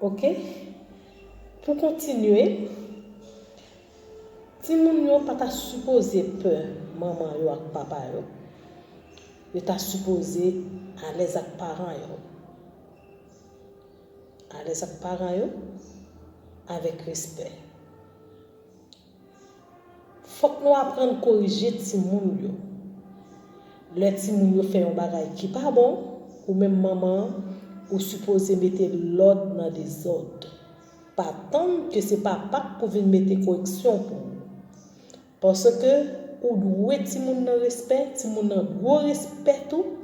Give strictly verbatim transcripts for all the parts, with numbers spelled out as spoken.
Ok? Pou kontinye, timoun yo pa ta sipoze pè manman yo ak papa yo. Yo ta sipoze alèz ak paran yo. Alèz ak paran yo, avèk respè. Fòk nou aprann korije timoun yo. Lè timoun yo fè yon bagay ki pa bon, ou menm manman an, ou sipoze mete lòd nan dezòd. Pa tann ke se papa k pou vin mete koreksyon pou ou. Paske ou dwe timoun nan respè, timoun nan dwe w respè tou.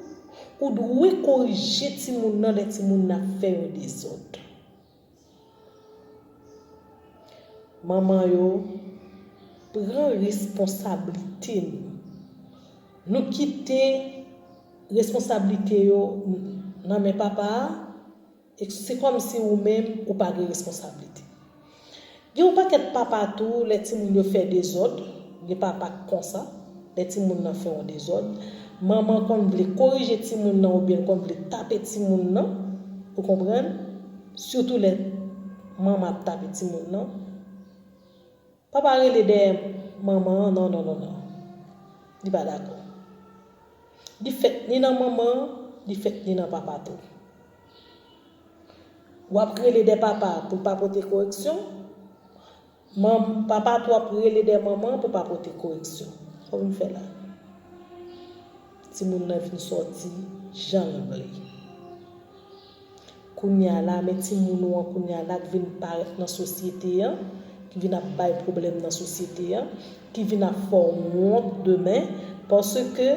Ou dwe korije timoun nan lè timoun nan ap fè yon dezòd. Manman yo, pran responsablite nou. Nou kite responsablite yo nan men papa a, e se kòmsi ou menm ou pa gen responsablite. Gen yon pakèt papa tou, lè timoun yo fè dezòd, gen papa k konsa, lè timoun nan fè yon dezòd, manman konn vle korije timoun nan oubyen l konn vle tape timoun nan, ou konprann? Sitou lè manman ap tape timoun nan. Papa rele dèyè manman an, non, non, non, non. Li pa dakò. Li fèt ni nan manman an, li fèt ni nan papa tou. W ap rele dèyè papa pou l pa pote koreksyon, manm, papa tou ap rele dèyè manman an pou pa pote koreksyon. Sa w vin fè la? Timoun nan vin sòti jan l vle. Kounye a la, men timoun ou an kounye a la k vin parèt nan sosyete an, ki vin ap bay pwoblèm nan sosyete an, ki vin ap fè w wont demen, paske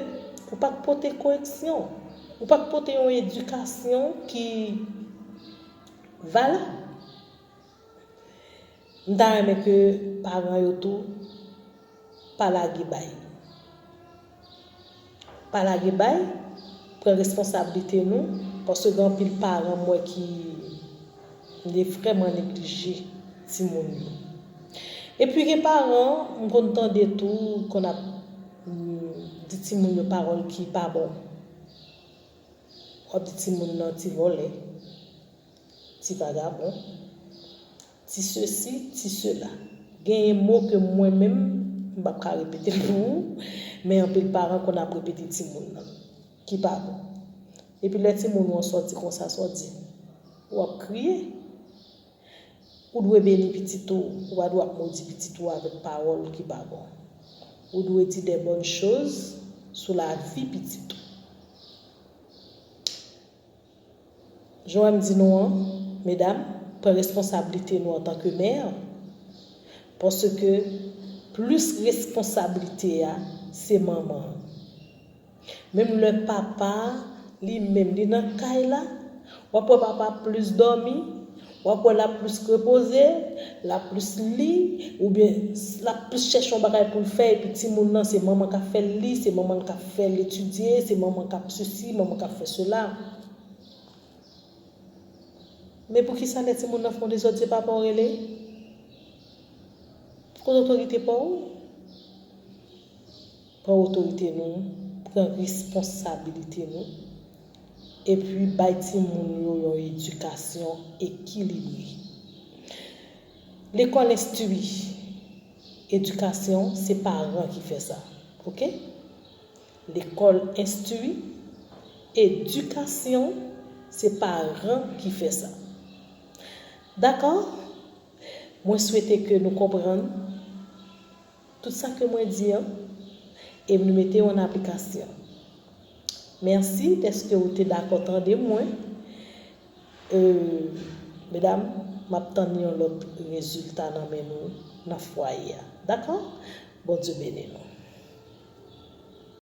ou pa t pote koreksyon, ou pa t pote yon edikasyon ki valab. M ta renmen ke paran yo tou pa lage bay. Pa lage bay, pran responsablite nou, paske gen anpil paran m wè ki vrèman neglije timoun yo. Epi gen paran, m konn tande tou, konn ap, mm, di timoun yo pawòl ki pa bon. W ap di timoun nan ti vòlè, ti vagabon, ti sesi, ti sela. Genyen mo ke mwen menm, m p ap ka repete l pou ou, men anpil paran konn ap repete timoun nan, ki pa bon. Epi lè timoun ou an sòti konsa, sa w di? W ap kriye. Ou dwe beni pitit ou, ou pa dwe ap modi pitit ou avèk pawòl ki pa bon. Ou dwe di de bonnes choses sou lavi pitit ou. Jan m di nou an, medam, pran responsablite nou antanke mè, paske plis responsablite a, se manman an. Menm lè papa, li menm, li nan kay la, w ap wè papa plis dòmi, w ap wè l ap plis repoze, l ap plis li, oubyen l ap plis chèche yon bagay pou l fè, epi timoun nan, se manman k ap fè l li, se manman k ap fè l etidye, se manman k ap sesi, manman k ap fè sela. Men poukisa lè timoun nan fè yon dezòd, se papa w rele? Kote otorite pa w? Pran otorite nou, pran responsabilite nou, epi bay timoun yo yon edikasyon ekilibre. Lekòl enstwi, edikasyon, se paran ki fè sa, oke? Lekòl enstwi, edikasyon, se paran ki fè sa. Dakò? Mwen swete ke nou konprann tout sa ke mwen di an, e nou mete yo an aplikasyon. Mèsi dèske ou te dakò tande mwen. Euh, medam, m ap tann yon lòt rezilta nan men nou nan fwaye a. Dakò? Bondye beni nou.